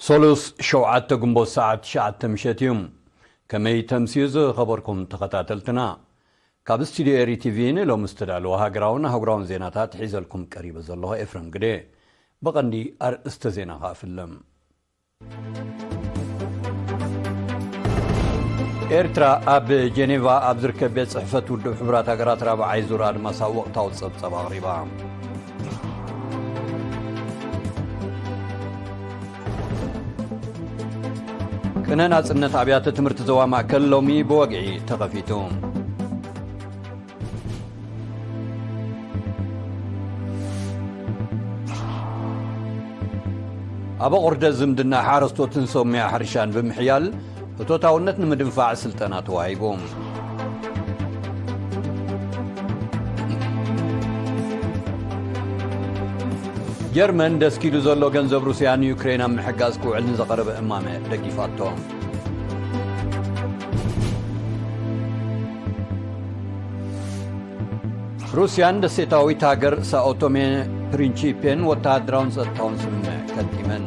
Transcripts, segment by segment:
ሶሉስ ሸውዓተ ግንቦት ሰዓት ትሽዓተ ምሸት እዩ። ከመይ ተምስዩ ዝኸበርኩም ተኸታተልትና? ካብ ስቱዲዮ ኤሪ ቲቪ ንሎሚ ዝተዳለወ ሃገራውን ኣህጉራውን ዜናታት ሒዘልኩም ቀሪበ ዘለኹ ኤፍረም ግደ። ብቐንዲ ኣርእስተ ዜና ከኣ ፍለም። ኤርትራ ኣብ ጀኔቫ ኣብ ዝርከብ ቤት ጽሕፈት ውድብ ሕቡራት ሃገራት ራብዓይ ዙር ኣድማሳዊ ወቕታዊ ጸብጻብ ኣቕሪባ። ቅነ ናጽነት ኣብያተ ትምህርቲ ዞባ ማእከል ሎሚ ብወግዒ ተኸፊቱ። ኣብ ኣቑርደት ዝምድና ሓረስቶትን ሰሙያ ሕርሻን ብምሕያል እቶታውነት ንምድንፋዕ ስልጠና ተዋሂቡ። ጀርመን ደስኪሉ ዘሎ ገንዘብ ሩስያ ንዩክሬን ኣብ ምሕጋዝ ክውዕል ንዘቐረበ እማመ ደጊፋቶ። ሩስያን ደሴታዊት ሃገር ሳኦቶሜ ፕሪንቺፔን ወተሃደራውን ጸጥታውን ስምምዕ ከቲመን።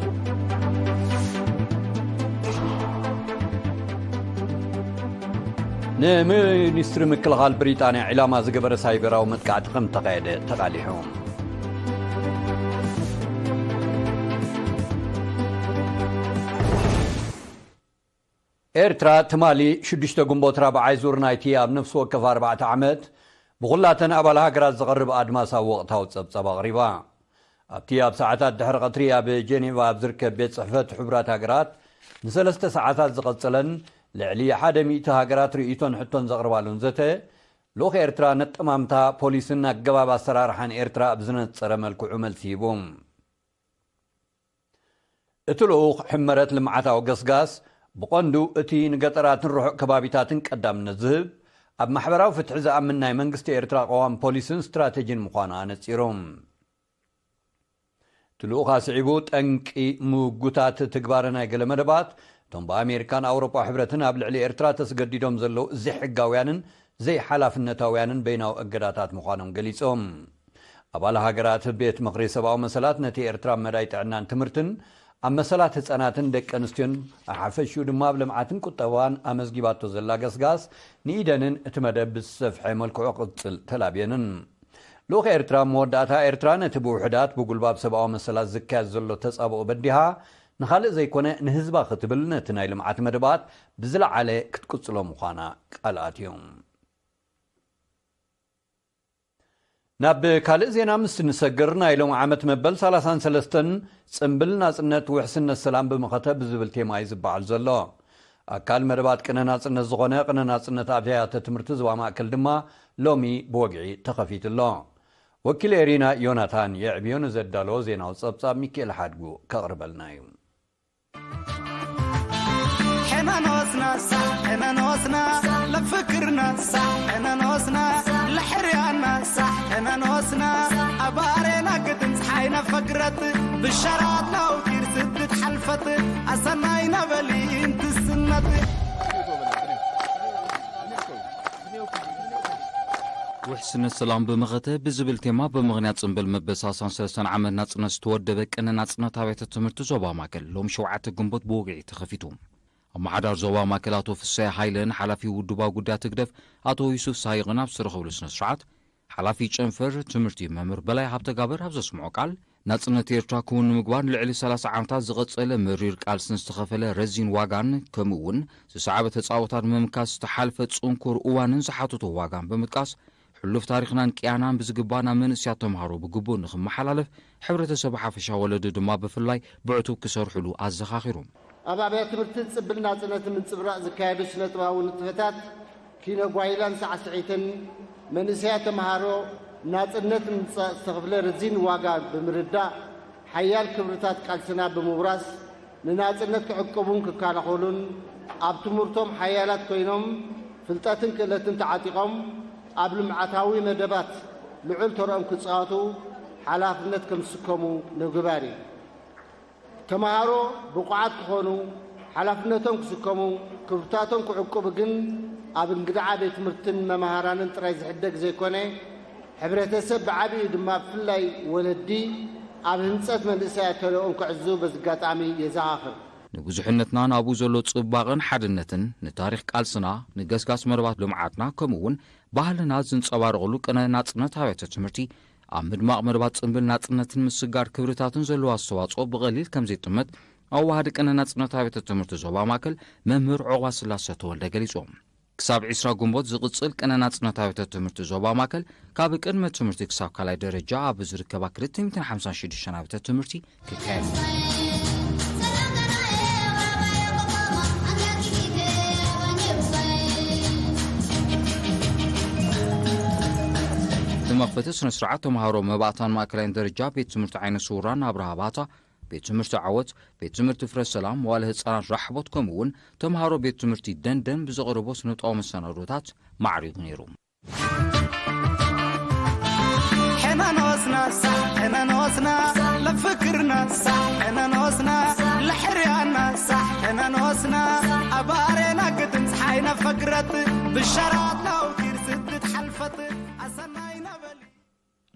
ንሚኒስትሪ ምክልኻል ብሪጣንያ ዒላማ ዝገበረ ሳይበራዊ መጥቃዕቲ ከም ተኻየደ ተቓሊሑ። ኤርትራ ትማሊ ሽዱሽተ ግንቦት ራብዓይ ዙር ናይቲ ኣብ ነፍሲ ወከፍ ኣርባዕተ ዓመት ብኹላተን ኣባል ሃገራት ዝቐርብ ኣድማሳዊ ወቕታዊ ጸብጻብ ኣቕሪባ። ኣብቲ ኣብ ሰዓታት ድሕሪ ቀትሪ ኣብ ጀኔቫ ኣብ ዝርከብ ቤት ጽሕፈት ሕቡራት ሃገራት ንሰለስተ ሰዓታት ዝቐጸለን ልዕሊ ሓደ ሚእቲ ሃገራት ርእይቶን ሕቶን ዘቕርባሉን ዘተ፣ ልኡኽ ኤርትራ ነጠማምታ ፖሊስን ኣገባብ ኣሰራርሓን ኤርትራ ብዝነጸረ መልክዑ መልሲ ሂቡ። እቲ ልኡኽ ሕመረት ልምዓታዊ ገስጋስ ብቐንዱ እቲ ንገጠራትን ርሑቕ ከባቢታትን ቀዳምነት ዝህብ፣ ኣብ ማሕበራዊ ፍትሒ ዝኣምን ናይ መንግስቲ ኤርትራ ቀዋም ፖሊስን ስትራተጂን ምዃኑ ኣነጺሩ። እቲ ልኡኽ ኣስዒቡ፣ ጠንቂ ምውጉታት ትግባረ ናይ ገለ መደባት፣ እቶም ብኣሜሪካን ኣውሮጳ ሕብረትን ኣብ ልዕሊ ኤርትራ ተስገዲዶም ዘለዉ ዘይሕጋውያንን ዘይሓላፍነታውያንን በይናዊ እገዳታት ምዃኖም ገሊጾም። ኣባል ሃገራት ቤት ምኽሪ ሰብኣዊ መሰላት ነቲ ኤርትራ መዳይ ጥዕናን ትምህርትን ኣብ መሰላት ህጻናትን ደቂ ኣንስትዮን፣ ሓፈሽኡ ድማ ኣብ ልምዓትን ቁጠባን ኣመዝጊባቶ ዘላ ገስጋስ ንኢደንን እቲ መደብ ብዝሰፍሐ መልክዑ ክቕጽል ተላብየንን። ልኡኽ ኤርትራ ኣብ መወዳእታ፣ ኤርትራ ነቲ ብውሑዳት ብጉልባብ ሰብኣዊ መሰላት ዝካየድ ዘሎ ተጻብኦ በዲሃ ንኻልእ ዘይኮነ ንህዝባ ክትብል ነቲ ናይ ልምዓት መደባት ብዝለዓለ ክትቅጽሎ ምዃና ቃል ኣትዮም። ናብ ካልእ ዜና ምስ እንሰግር፣ ናይ ሎሚ ዓመት መበል ሰላሳን ሰለስተን ጽምብል ናጽነት ውሕስነት ሰላም ብመኸተ ብዝብል ቴማ እዩ ዝበዓል ዘሎ። ኣካል መደባት ቅነ ናጽነት ዝኾነ ቅነ ናጽነት ኣብያተ ትምህርቲ ዞባ ማእከል ድማ ሎሚ ብወግዒ ተኸፊቱ ኣሎ። ወኪል ኤሪና ዮናታን የዕብዮ ንዘዳለዎ ዜናዊ ጸብጻብ ሚካኤል ሓድጉ ከቕርበልና እዩ። ሕነን ወስና ሳዕ፣ ሕነን ወስና ለፍክርና ሳዕ፣ ሕነን ወስና ለሕርያና ሳዕ፣ ሕነን ወስና ኣባሬና ግድን ፀሓይ ነፈግረት ብሸራት ናውቲር ስድት ሓልፈት ኣሰናይ ነበሊ እንትስነት። ውሕስነት ሰላም ብመኸተ ብዝብል ቴማ ብምኽንያት ጽምብል መበል ሰላሳን ሰለስተን ዓመት ናጽነት ዝተወደበ ቅነ ናጽነት ኣብያተ ትምህርቲ ዞባ ማእከል ሎም ሸውዓተ ግንቦት ብወግዒ ተኸፊቱ። ኣመሓዳር ዞባ ማእከል ኣቶ ፍሳይ ሃይለን ሓላፊ ውድባዊ ጉዳያት ህግደፍ ኣቶ ዩሱፍ ሳይቕን ኣብ ዝተረኸብሉ ስነ ስርዓት፣ ሓላፊ ጨንፈር ትምህርቲ መምህር በላይ ሃብተጋብር ኣብ ዘስምዖ ቃል፣ ናጽነት ኤርትራ ክውን ንምግባር ልዕሊ ሰላሳ ዓመታት ዝቐጸለ መሪር ቃልስን ዝተኸፈለ ረዚን ዋጋን፣ ከምኡ እውን ዝሰዓበ ተጻብኦታት ንምምካት ዝተሓልፈ ጽንኩር እዋንን ዝሓተቶ ዋጋን ብምጥቃስ፣ ሕሉፍ ታሪኽናን ቅያናን ብዝግባእ ናብ መንእሰያት ተምሃሮ ብግቡእ ንኽመሓላለፍ፣ ሕብረተሰብ ሓፈሻ ወለዲ ድማ ብፍላይ ብዕቱብ ክሰርሕሉ ኣዘኻኺሩ። ኣብ ኣብያተ ትምህርቲ ጽብል ናጽነት ንምንጽብራቕ ዝካየዱ ስነ-ጥበባዊ ንጥፈታት፣ ኪነ ጓይላን ሳዕስዒትን መንእሰያት ተምሃሮ ናጽነት ንምምጻእ ዝተኸፍለ ረዚን ዋጋ ብምርዳእ፣ ሓያል ክብርታት ቃልስና ብምውራስ፣ ንናጽነት ክዕቅቡን ክከላኸሉን፣ ኣብ ትምህርቶም ሓያላት ኮይኖም፣ ፍልጠትን ክእለትን ተዓጢቖም፣ ኣብ ልምዓታዊ መደባት ልዑል ተርኦም ክጻወቱ ሓላፍነት ከም ዝስከሙ ንምግባር እዩ። ተምሃሮ ብቑዓት ክኾኑ፣ ሓላፍነቶም ክስከሙ፣ ክብርታቶም ክዕቅቡ ግን ኣብ እንግድዓ ቤት ትምህርትን መማህራንን ጥራይ ዝሕደግ ዘይኮነ፣ ሕብረተሰብ ብዓቢኡ ድማ ብፍላይ ወለዲ ኣብ ህንጸት መንእሰያት ተልእኦም ክዕዝዙ በዚ ኣጋጣሚ የዘኻኽር። ንብዙሕነትና ናብኡ ዘሎ ጽባቐን ሓድነትን፣ ንታሪኽ ቃልስና፣ ንገስጋስ መደባት ልምዓትና፣ ከምኡ እውን ባህልና ዝንጸባረቐሉ ቅነ ናጽነት ኣብያተ ትምህርቲ፣ ኣብ ምድማቕ መደባት ጽንብል ናጽነትን ምስጋር ክብርታትን ዘለዎ ኣስተዋጽኦ ብቐሊል ከም ዘይጥመት ኣዋሃዲ ቅነ ናጽነት ኣብያተ ትምህርቲ ዞባ ማእከል መምህር ዑቕባ ስላሰ ተወልደ ገሊጾም። ክሳብ ዕስራ ግንቦት ዝቕጽል ቅነ ናጽነት ኣብያተ ትምህርቲ ዞባ ማእከል ካብ ቅድመ ትምህርቲ ክሳብ ካልኣይ ደረጃ ኣብ ዝርከባ ክልተ ሚእትን ሓምሳን ሽዱሽተን ኣብያተ ትምህርቲ ክካየድ። እቲ መኽፈቲ ስነ ስርዓት ተምሃሮ መባእታን ማእከላይን ደረጃ ቤት ትምህርቲ ዓይነ ስውራን ኣብርሃ ባታ፣ ቤት ትምህርቲ ዓወት፣ ቤት ትምህርቲ ፍረ ሰላም፣ መዋለ ህጻናት ራሕቦት ከምኡ እውን ተምሃሮ ቤት ትምህርቲ ደንደን ብዘቕርቦ ስነጥበባዊ መሰናዶታት ማዕሪጉ ነይሩ። ሕነን ወስና ሳዕ ሕነን ወስና ለፍክርና ሳዕ ሕነን ወስና ለሕርያና ሳዕ ሕነን ወስና ኣባሬና ግጥም ፀሓይ ነፈግረት ብሸራት ናውቲር ስድት ሓልፈት ኣሰናይ ነበሊ።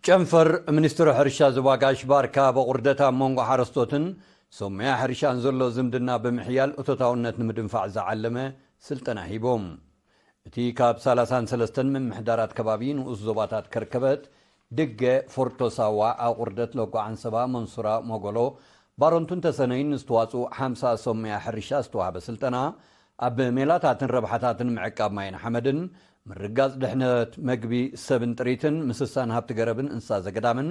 ጨንፈር ሚኒስትሪ ሕርሻ ዞባ ጋሽ ባርካ ብቑርደት ኣብ መንጎ ሓረስቶትን ሰሙያ ሕርሻን ዘሎ ዝምድና ብምሕያል እቶታውነት ንምድንፋዕ ዝዓለመ ስልጠና ሂቦም። እቲ ካብ ሰላሳን ሰለስተን ምምሕዳራት ከባቢ ንኡስ ዞባታት ከርከበት፣ ድገ፣ ፎርቶ ሳዋ፣ ኣቑርደት፣ ሎጎ ዓንሰባ፣ መንሱራ፣ ሞጎሎ፣ ባረንቱን ተሰነይን ንዝተዋፅኡ ሓምሳ ሰሙያ ሕርሻ ዝተዋህበ ስልጠና፣ ኣብ ሜላታትን ረብሓታትን ምዕቃብ ማይን ሓመድን፣ ምርጋፅ ድሕነት መግቢ ሰብን ጥሪትን፣ ምስሳን ሃብቲ ገረብን እንስሳ ዘገዳምን፣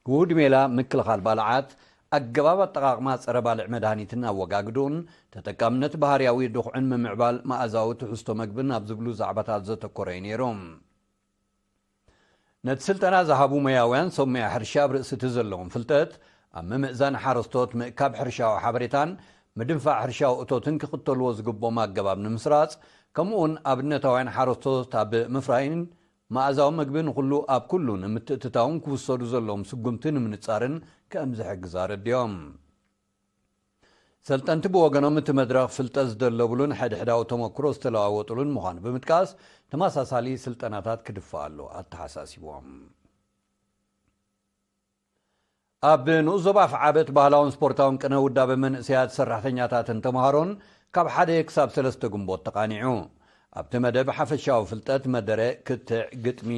ውሁድ ሜላ ምክልኻል ባልዓት፣ ኣገባብ ኣጠቓቕማ ጸረ ባልዕ መድሃኒትን ኣወጋግድኡን፣ ተጠቃምነት ባህርያዊ ድኹዕን ምምዕባል መኣዛዊ ትሕዝቶ መግብን ኣብ ዝብሉ ዛዕባታት ዘተኮረ እዩ ነይሩ። ነቲ ስልጠና ዝሃቡ ሞያውያን፣ ሰብ ሞያ ሕርሻ ኣብ ርእሲ እቲ ዘለዎም ፍልጠት፣ ኣብ ምምእዛን ሓረስቶት፣ ምእካብ ሕርሻዊ ሓበሬታን ምድንፋዕ ሕርሻዊ እቶትን ክኽተልዎ ዝግብኦም ኣገባብ ንምስራጽ፣ ከምኡውን ኣብነታውያን ሓረስቶት ኣብ ምፍራይን መኣዛዊ መግቢ ንኹሉ ኣብ ኩሉ ንምትእትታውን ክውሰዱ ዘለዎም ስጉምቲ ንምንጻርን ከም ዝሕግዝ ኣረዲኦም። ሰልጠንቲ ብወገኖም፣ እቲ መድረኽ ፍልጠት ዝደለብሉን ሕድሕዳዊ ተመክሮ ዝተለዋወጥሉን ምዃኑ ብምጥቃስ፣ ተመሳሳሊ ስልጠናታት ክድፋኣሉ ኣተሓሳሲቦም። ኣብ ንኡስ ዞባ ኣፍዓበት ባህላውን ስፖርታውን ቅነ ውዳበ መንእሰያት ሰራሕተኛታትን ተምሃሮን ካብ ሓደ ክሳብ ሰለስተ ግንቦት ተቓኒዑ። ኣብቲ መደብ ሓፈሻዊ ፍልጠት፣ መደረ፣ ክትዕ፣ ግጥሚ፣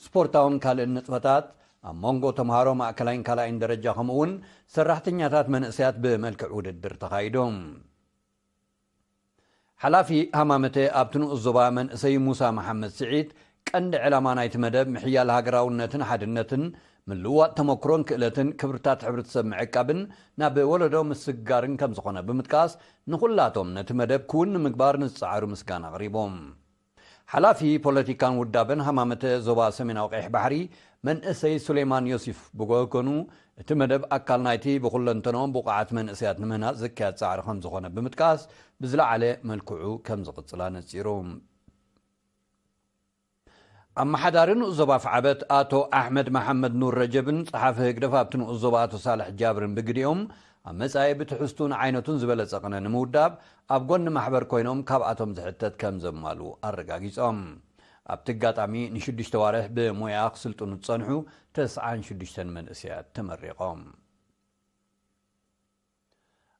ስፖርታውን ካልእን ንጥፈታት ኣብ መንጎ ተምሃሮ ማእከላይን ካልኣይን ደረጃ ከምኡ እውን ሰራሕተኛታት መንእሰያት ብመልክዕ ውድድር ተኻይዱ። ሓላፊ ሃማመተ ኣብቲ ንኡስ ዞባ መንእሰይ ሙሳ መሓመድ ስዒድ፣ ቀንዲ ዕላማ ናይቲ መደብ ምሕያል ሃገራውነትን ሓድነትን፣ ምልውዋጥ ተመክሮን ክእለትን ክብርታት ሕብረተሰብ ምዕቃብን ናብ ወለዶ ምስግጋርን ከም ዝኾነ ብምጥቃስ፣ ንኹላቶም ነቲ መደብ ክውን ንምግባር ንዝጸዓሩ ምስጋና ኣቕሪቦም። ሓላፊ ፖለቲካን ውዳበን ሃማመተ ዞባ ሰሜናዊ ቀይሕ ባሕሪ መንእሰይ ሱሌማን ዮሲፍ ብወገኑ፣ እቲ መደብ ኣካል ናይቲ ብኹለንተንኦም ብቑዓት መንእሰያት ንምህናጽ ዝካየድ ጻዕሪ ከም ዝኾነ ብምጥቃስ፣ ብዝለዓለ መልክዑ ከም ዝቕጽል ኣነጺሩ። ኣመሓዳሪ ንኡስ ዞባ ኣፍዓበት ኣቶ ኣሕመድ መሓመድ ኑር ረጀብን ጸሓፊ ህግደፍ ኣብቲ ንኡስ ዞባ ኣቶ ሳልሕ ጃብርን ብግዲኦም፣ ኣብ መጻኢ ብትሕዝቱን ዓይነቱን ዝበለጸ ቅነ ንምውዳብ ኣብ ጎኒ ማሕበር ኮይኖም ካብኣቶም ዝሕተት ከም ዘማልኡ ኣረጋጊጾም። ኣብቲ ኣጋጣሚ ንሽዱሽተ ዋርሕ ብሞያ ክስልጥኑ ዝጸንሑ ተስዓን ሽዱሽተን መንእሰያት ተመሪቖም።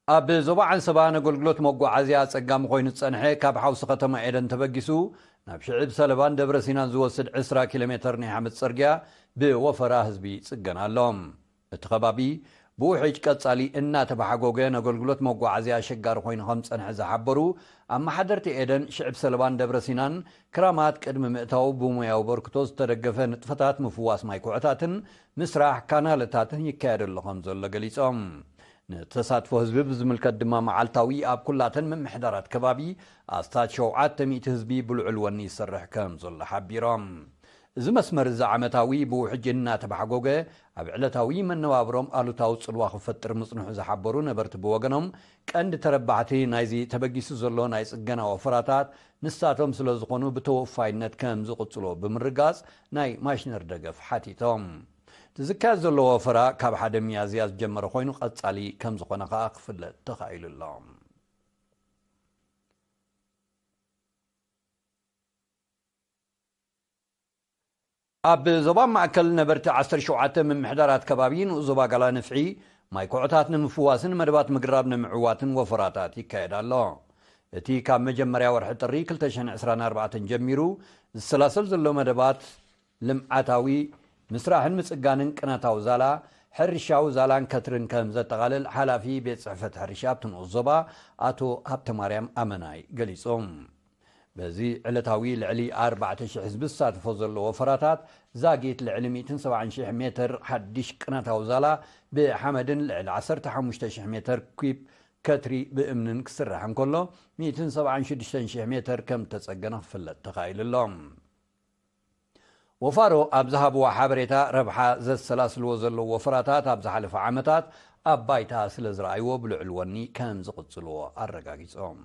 ኣብ ዞባ ዓንሰባ ነገልግሎት መጓዓዝያ ኣጸጋሚ ኮይኑ ዝጸንሐ ካብ ሓውሲ ከተማ ኤደን ተበጊሱ ናብ ሽዕብ ሰለባን ደብረ ሲናን ዝወስድ ዕስራ ኪሎ ሜተር ናይ ሓመድ ጽርግያ ብወፈራ ህዝቢ ይጽገን ኣሎ። እቲ ከባቢ ብውሕጅ ቀጻሊ እናተበሓጎገ ነገልግሎት መጓዓዝያ ኣሸጋሪ ኮይኑ ከም ዝጸንሐ ዝሓበሩ ኣመሓደርቲ ኤደን፣ ሽዕብ ሰለባን ደብረ ሲናን ክራማት ቅድሚ ምእታው ብሞያዊ በርክቶ ዝተደገፈ ንጥፈታት ምፍዋስ ማይ ኩዕታትን ምስራሕ ካናለታትን ይካየደሉ ከም ዘሎ ገሊጾም። ንተሳትፎ ህዝቢ ብዝምልከት ድማ መዓልታዊ ኣብ ኩላተን ምምሕዳራት ከባቢ ኣስታት ሸውዓተ ሚእቲ ህዝቢ ብልዑል ወኒ ይሰርሕ ከም ዘሎ ሓቢሮም። እዚ መስመር እዚ ዓመታዊ ብውሕጅ እናተባሕጎገ ኣብ ዕለታዊ መነባብሮም ኣሉታዊ ጽልዋ ክፈጥር ምጽንሑ ዝሓበሩ ነበርቲ ብወገኖም፣ ቀንዲ ተረባሕቲ ናይዚ ተበጊሱ ዘሎ ናይ ጽገና ወፈራታት ንሳቶም ስለ ዝኾኑ ብተወፋይነት ከም ዝቕጽሎ ብምርጋጽ ናይ ማሽነር ደገፍ ሓቲቶም። እቲ ዝካየድ ዘሎ ወፈራ ካብ ሓደ ሚያዝያ ዝጀመረ ኮይኑ ቀጻሊ ከም ዝኾነ ከኣ ክፍለጥ ተኻኢሉ ኣሎ። ኣብ ዞባ ማእከል ነበርቲ ዓሰርተ ሸውዓተ ምምሕዳራት ከባቢ ንኡስ ዞባ ጋላ ንፍዒ ማይ ኮዖታት ንምፍዋስን መደባት ምግራብ ንምዕዋትን ወፈራታት ይካየድ ኣሎ። እቲ ካብ መጀመርያ ወርሒ ጥሪ ክልተ ሽሕን ዕስራን ኣርባዕተን ጀሚሩ ዝሰላሰል ዘሎ መደባት ልምዓታዊ ምስራሕን ምጽጋንን ቅናታዊ ዛላ፣ ሕርሻዊ ዛላን ከትርን ከም ዘጠቓልል ሓላፊ ቤት ጽሕፈት ሕርሻ ኣብቲ ንኡስ ዞባ ኣቶ ሃብተማርያም ኣመናይ ገሊጾም። በዚ ዕለታዊ ልዕሊ ኣርባዕተ ሽሕ ህዝቢ ዝሳተፎ ዘሎ ወፈራታት ዛጊት ልዕሊ ሚእትን ሰብዓን ሽሕ ሜትር ሓድሽ ቅናታዊ ዛላ ብሓመድን ልዕሊ ዓሰርተ ሓሙሽተ ሽሕ ሜትር ኪዩብ ከትሪ ብእምንን ክስራሕ እንከሎ፣ ሚእትን ሰብዓን ሽዱሽተን ሽሕ ሜትር ከም ተጸገነ ክፍለጥ ተኻኢሉ ኣሎ። ወፋሮ ኣብ ዝሃብዎ ሓበሬታ፣ ረብሓ ዘሰላስልዎ ዘለዉ ወፈራታት ኣብ ዝሓለፈ ዓመታት ኣብ ባይታ ስለ ዝረኣይዎ ብልዑል ወኒ ከም ዝቕጽልዎ ኣረጋጊጾም።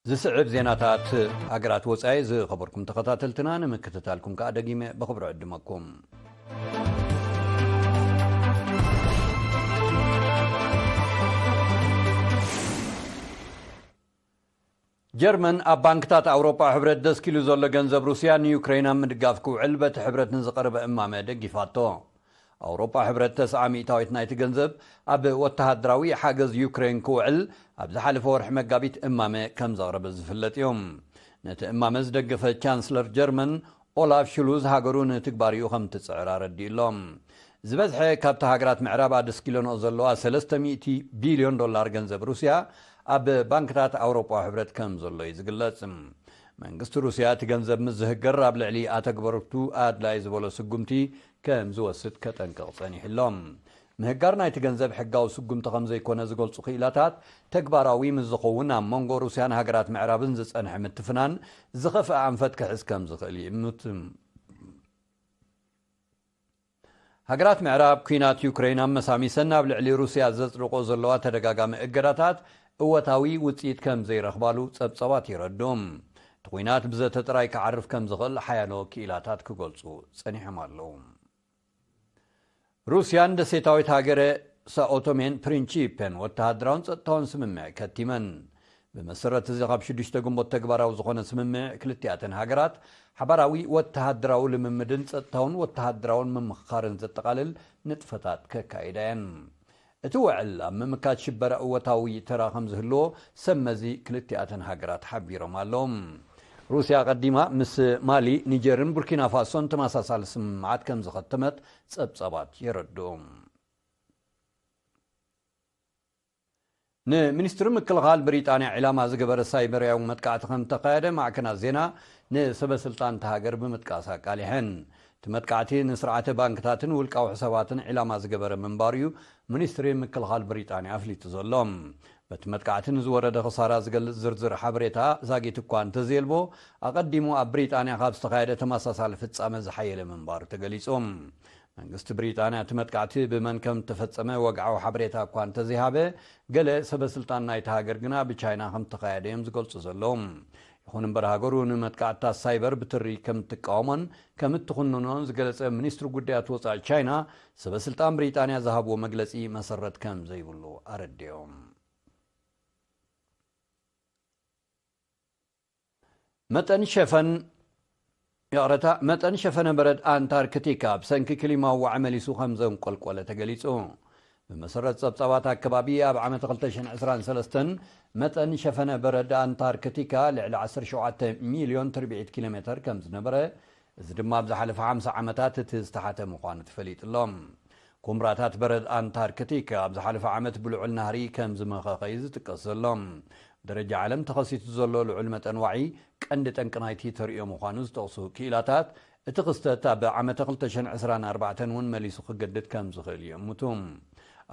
ዝስዕብ ዜናታት ሃገራት ወጻኢ ዝኸበርኩም ተኸታተልትና ንምክትታልኩም ከኣ ደጊመ ብኽብሪ ዕድመኩም። ጀርመን ኣብ ባንክታት ኣውሮጳ ሕብረት ደስኪሉ ዘሎ ገንዘብ ሩስያ ንዩክሬን ኣብ ምድጋፍ ክውዕል በቲ ሕብረት ንዝቐረበ እማመ ደጊፋቶ። ኣውሮጳ ሕብረት ተስዓ ሚእታዊት ናይቲ ገንዘብ ኣብ ወተሃደራዊ ሓገዝ ዩክሬን ክውዕል ኣብ ዝሓለፈ ወርሒ መጋቢት እማመ ከም ዘቕረበ ዝፍለጥ እዩ። ነቲ እማመ ዝደገፈ ቻንስለር ጀርመን ኦላፍ ሽሉዝ ሃገሩ ንትግባሪኡ ከም ትጽዕር ኣረዲኡ ኣሎ። ዝበዝሐ ካብቲ ሃገራት ምዕራብ ኣደስኪለንኦ ዘለዋ ሰለስተ ሚእቲ ቢልዮን ዶላር ገንዘብ ሩስያ ኣብ ባንክታት ኣውሮጳዊ ሕብረት ከም ዘሎ እዩ ዝግለጽ። መንግስቲ ሩስያ እቲ ገንዘብ ምስ ዝህገር ኣብ ልዕሊ ኣተግበርቱ ኣድላይ ዝበሎ ስጉምቲ ከም ዝወስድ ከጠንቅቕ ጸኒሑ ኣሎ። ምህጋር ናይቲ ገንዘብ ሕጋዊ ስጉምቲ ከም ዘይኮነ ዝገልጹ ክኢላታት፣ ተግባራዊ ምስ ዝኸውን ኣብ መንጎ ሩስያን ሃገራት ምዕራብን ዝጸንሐ ምትፍናን ዝኸፍአ ኣንፈት ክሕዝ ከም ዝኽእል ይእምት። ሃገራት ምዕራብ፣ ኲናት ዩክሬን ኣመሳሚሰን ኣብ ልዕሊ ሩስያ ዘጽድቆ ዘለዋ ተደጋጋሚ እገዳታት እወታዊ ውጽኢት ከም ዘይረኽባሉ ጸብጸባት የረድኡ። እቲ ኲናት ብዘተ ጥራይ ክዓርፍ ከም ዝኽእል ሓያሎ ክኢላታት ክገልጹ ጸኒሖም ኣለዉ። ሩስያን ደሴታዊት ሃገረ ሳኦቶሜን ፕሪንቺፐን ወተሃደራውን ጸጥታውን ስምምዕ ከቲመን። ብመሰረት እዚ፣ ካብ ሽዱሽተ ግንቦት ተግባራዊ ዝኾነ ስምምዕ፣ ክልቲኣተን ሃገራት ሓባራዊ ወተሃደራዊ ልምምድን ጸጥታውን ወተሃደራውን ምምኽኻርን ዘጠቓልል ንጥፈታት ከካይዳ እየን። እቲ ውዕል ኣብ ምምካት ሽበራ እወታዊ ተራ ከም ዝህልዎ ሰብ መዚ ክልቲኣተን ሃገራት ሓቢሮም ኣለዉ። ሩስያ ኣቐዲማ ምስ ማሊ፣ ኒጀርን ቡርኪና ፋሶን ተመሳሳሊ ስምምዓት ከም ዝኸተመት ጸብጻባት የረድኡ። ንሚኒስትሪ ምክልኻል ብሪጣንያ ዒላማ ዝገበረ ሳይበርያዊ መጥቃዕቲ ከም ተኻየደ ማዕከናት ዜና ንሰበ ስልጣን እታ ሃገር ብምጥቃስ ኣቃሊሐን። እቲ መጥቃዕቲ ንስርዓተ ባንክታትን ውልቃዊ ሕሳባትን ዒላማ ዝገበረ ምንባሩ እዩ ሚኒስትሪ ምክልኻል ብሪጣንያ ኣፍሊጡ ዘሎ። በቲ መጥቃዕቲ ንዝወረደ ክሳራ ዝገልጽ ዝርዝር ሓበሬታ ዛጊት እኳ እንተዘየልቦ፣ ኣቐዲሙ ኣብ ብሪጣንያ ካብ ዝተኻየደ ተመሳሳሊ ፍጻመ ዝሓየለ ምንባሩ ተገሊጹ። መንግስቲ ብሪጣንያ እቲ መጥቃዕቲ ብመን ከም እተፈጸመ ወግዓዊ ሓበሬታ እኳ እንተዘይሃበ፣ ገለ ሰበ ስልጣን ናይታ ሃገር ግና ብቻይና ከም እተኻየደ እዮም ዝገልጹ ዘለዉ። ይኹን እምበር፣ ሃገሩ ንመጥቃዕትታት ሳይበር ብትሪ ከም እትቃወሞን ከም እትኹንኖን ዝገለጸ ሚኒስትሪ ጉዳያት ወጻኢ ቻይና፣ ሰበ ስልጣን ብሪጣንያ ዝሃብዎ መግለጺ መሰረት ከም ዘይብሉ ኣረዲኦም። መጠን ሸፈን፣ ይቕረታ፣ መጠን ሸፈነ በረድ ኣንታርክቲካ ብሰንኪ ክሊማዊ ዋዒ መሊሱ ከም ዘንቆልቆለ ተገሊጹ። ብመሰረት ጸብጻባት ኣከባቢ፣ ኣብ ዓመት ክልተ ሽሕን ዕስራን ሰለስተን መጠን ሸፈነ በረድ ኣንታርክቲካ ልዕሊ ዓሰርተ ሸውዓተ ሚልዮን ትርብዒት ኪሎ ሜተር ከም ዝነበረ፣ እዚ ድማ ኣብ ዝሓለፈ ሓምሳ ዓመታት እቲ ዝተሓተ ምዃኑ ተፈሊጡ ኣሎ። ኩምራታት በረድ ኣንታርክቲካ ኣብ ዝሓለፈ ዓመት ብልዑል ናህሪ ከም ዝመኸኸ እዩ ዝጥቀስ ዘሎ። ደረጃ ዓለም ተኸሲቱ ዘሎ ልዑል መጠን ዋዒ ቀንዲ ጠንቂ ናይቲ ተርእዮ ምዃኑ ዝጠቕሱ ክኢላታት፣ እቲ ክስተት ኣብ ዓመተ ክልተ ሽሕን ዕስራን ኣርባዕተን እውን መሊሱ ክገድድ ከም ዝኽእል ይእምቱ።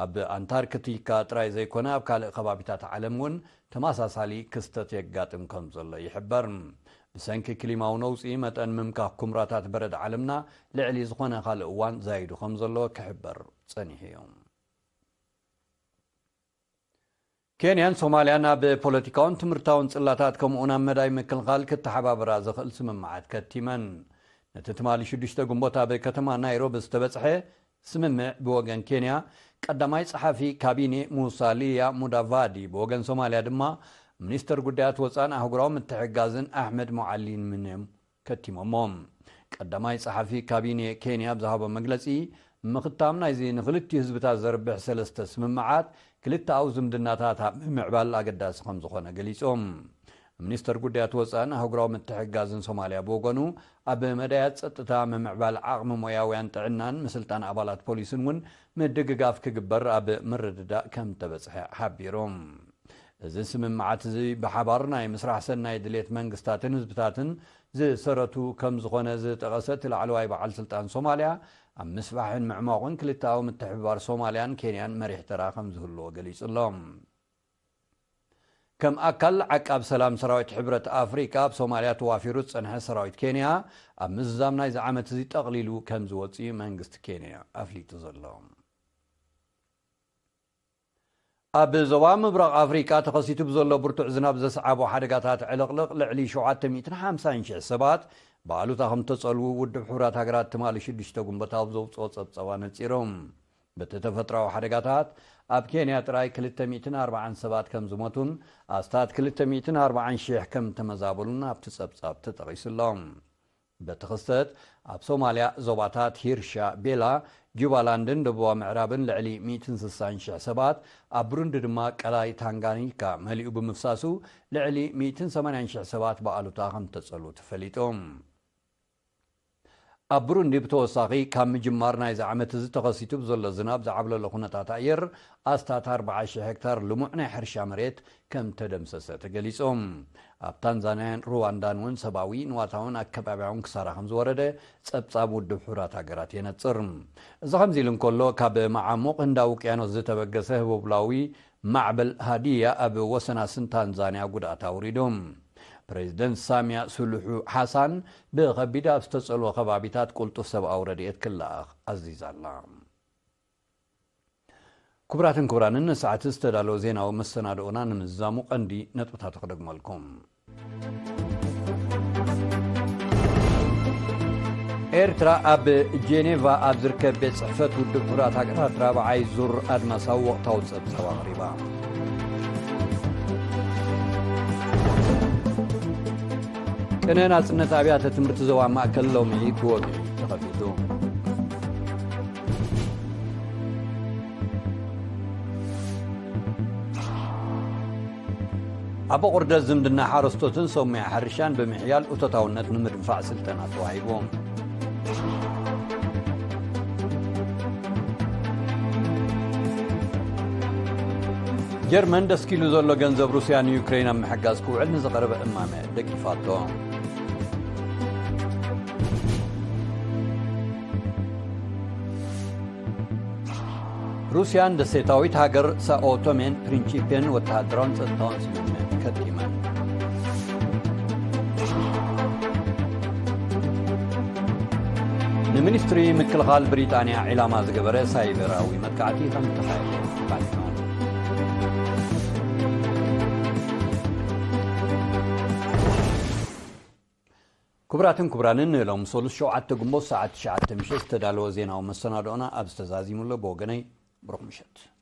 ኣብ ኣንታርክቲካ ጥራይ ዘይኮነ፣ ኣብ ካልእ ከባቢታት ዓለም እውን ተመሳሳሊ ክስተት የጋጥም ከም ዘሎ ይሕበር። ብሰንኪ ክሊማዊ ነውጺ፣ መጠን ምምካኽ ኩምራታት በረድ ዓለምና ልዕሊ ዝኾነ ካልእ እዋን ዛይዱ ከም ዘሎ ክሕበር ጸኒሑ እዩ። ኬንያን ሶማልያን ኣብ ፖለቲካውን ትምህርታውን ጽላታት፣ ከምኡውን ኣብ መዳይ ምክልኻል ክተሓባበራ ዝኽእል ስምምዓት ከቲመን። ነቲ ትማሊ ሽዱሽተ ግንቦት ኣብ ከተማ ናይሮቢ ዝተበጽሐ ስምምዕ ብወገን ኬንያ ቀዳማይ ጸሓፊ ካቢኔ ሙሳሊያ ሙዳቫዲ፣ ብወገን ሶማልያ ድማ ሚኒስተር ጉዳያት ወጻን ኣህጉራዊ ምትሕግጋዝን ኣሕመድ ሞዓሊምን እዮም ከቲሞሞ። ቀዳማይ ጸሓፊ ካቢኔ ኬንያ ኣብ ዝሃቦ መግለጺ፣ ምኽታም ናይዚ ንኽልቲኡ ህዝብታት ዘርብሕ ሰለስተ ስምምዓት ክልተኣዊ ዝምድናታት ኣብ ምምዕባል ኣገዳሲ ከም ዝኾነ ገሊጾም። ሚኒስተር ጉዳያት ወጻን ኣህጉራዊ ምትሕግጋዝን ሶማልያ ብወገኑ፣ ኣብ መዳያት ጸጥታ፣ ምምዕባል ዓቕሚ ሞያውያን ጥዕናን ምስልጣን ኣባላት ፖሊስን እውን ምድግጋፍ ክግበር ኣብ ምርድዳእ ከም ተበጽሐ ሓቢሮም። እዚ ስምምዓት እዚ ብሓባር ናይ ምስራሕ ሰናይ ድሌት መንግስታትን ህዝብታትን ዝሰረቱ ከም ዝኾነ ዝጠቐሰ እቲ ላዕለዋይ በዓል ስልጣን ሶማልያ፣ ኣብ ምስፋሕን ምዕማቑን ክልተኣዊ ምትሕብባር ሶማልያን ኬንያን መሪሕ ተራ ከም ዝህልዎ ገሊጹ ኣሎ። ከም ኣካል ዓቃብ ሰላም ሰራዊት ሕብረት ኣፍሪቃ ኣብ ሶማልያ ተዋፊሩ ዝጸንሐ ሰራዊት ኬንያ፣ ኣብ ምዝዛም ናይዚ ዓመት እዚ ጠቕሊሉ ከም ዝወጽእ መንግስቲ ኬንያ ኣፍሊጡ ዘሎ። ኣብ ዞባ ምብራቕ ኣፍሪቃ ተኸሲቱ ብዘሎ ብርቱዕ ዝናብ ዘስዓቦ ሓደጋታት ዕልቕልቕ ልዕሊ ሸውዓተ ሚእትን ሓምሳን ሽሕ ሰባት ብኣሉታ ከም ተጸልዉ ውድብ ሕቡራት ሃገራት ትማሊ ሽዱሽተ ጉንበት ኣብ ዘውጽኦ ጸብጻብ ኣነጺሮም። በቲ ተፈጥሮኣዊ ሓደጋታት ኣብ ኬንያ ጥራይ ክልተ ሚእትን ኣርባዓን ሰባት ከም ዝሞቱን ኣስታት ክልተ ሚእትን ኣርባዓን ሽሕ ከም ተመዛበሉን ኣብቲ ጸብጻብ ተጠቒሱ ኣሎ። በቲ ክስተት ኣብ ሶማልያ ዞባታት ሂርሻ ቤላ፣ ጁባላንድን ደቡባዊ ምዕራብን ልዕሊ ሚእትን ስሳን ሽሕ ሰባት፣ ኣብ ብሩንዲ ድማ ቀላይ ታንጋኒካ መሊኡ ብምፍሳሱ ልዕሊ ሚእትን ሰማንያን ሽሕ ሰባት ብኣሉታ ከም ተጸልዉ ተፈሊጡ። ኣብ ብሩንዲ ብተወሳኺ ካብ ምጅማር ናይዚ ዓመት እዚ ተኸሲቱ ብዘሎ ዝናብ ዝዓብለሎ ኩነታት ኣየር ኣስታት ኣርባዓ ሽሕ ሄክታር ልሙዕ ናይ ሕርሻ መሬት ከም ተደምሰሰ ተገሊጹ። ኣብ ታንዛንያን ሩዋንዳን እውን ሰብኣዊ፣ ንዋታውን ኣከባቢያውን ክሳራ ከም ዝወረደ ጸብጻብ ውድብ ሕቡራት ሃገራት የነጽር። እዚ ከምዚ ኢሉ እንከሎ፣ ካብ መዓሙቕ ህንዳዊ ውቅያኖስ ዝተበገሰ ህቦብላዊ ማዕበል ሃዲያ ኣብ ወሰናስን ታንዛንያ ጉድኣት ኣውሪዱ። ፕሬዚደንት ሳሚያ ሱሉሑ ሓሳን ብኸቢድ ኣብ ዝተጸልወ ከባቢታት ቅልጡፍ ሰብኣዊ ረድኤት ክለኣኽ ኣዚዛ ኣላ። ክቡራትን ክቡራንን፣ ንሰዓት ዝተዳለወ ዜናዊ መሰናድኦና ንምዝዛሙ ቀንዲ ነጥብታቱ ክደግመልኩም። ኤርትራ ኣብ ጄኔቫ ኣብ ዝርከብ ቤት ጽሕፈት ውድብ ሕቡራት ሃገራት ራብዓይ ዙር ኣድማሳዊ ወቕታዊ ጸብጻብ ኣቕሪባ። ቅነ ናጽነት ኣብያተ ትምህርቲ ዞባ ማእከል ሎሚ ብወግዒ ተኸፊቱ። ኣብ ኣቑርደት ዝምድና ሓረስቶትን ሰብ ሞያ ሕርሻን ብምሕያል እቶታውነት ንምድንፋዕ ስልጠና ተዋሂቡ። ጀርመን ደስኪሉ ዘሎ ገንዘብ ሩስያ ንዩክሬን ኣብ ምሕጋዝ ክውዕል ንዝቐረበ እማመ ደጊፋቶ። ሩስያን ደሴታዊት ሃገር ሳኦ ቶሜን ፕሪንቺፔን ወተሃደራውን ጸጥታውን ስምምዕ ከቲመን። ንሚኒስትሪ ምክልኻል ብሪጣንያ ዒላማ ዝገበረ ሳይበራዊ መጥቃዕቲ ከም ተኻየደ ኣፍሊጡ። ክቡራትን ክቡራንን፣ ንሎሚ ሰሉስ ሸውዓተ ግንቦት ሰዓት ትሽዓተ ምሸት ዝተዳለወ ዜናዊ መሰናድኦና ኣብዚ ተዛዚሙ ኣሎ። ብወገነይ ብሩኽ ምሸት።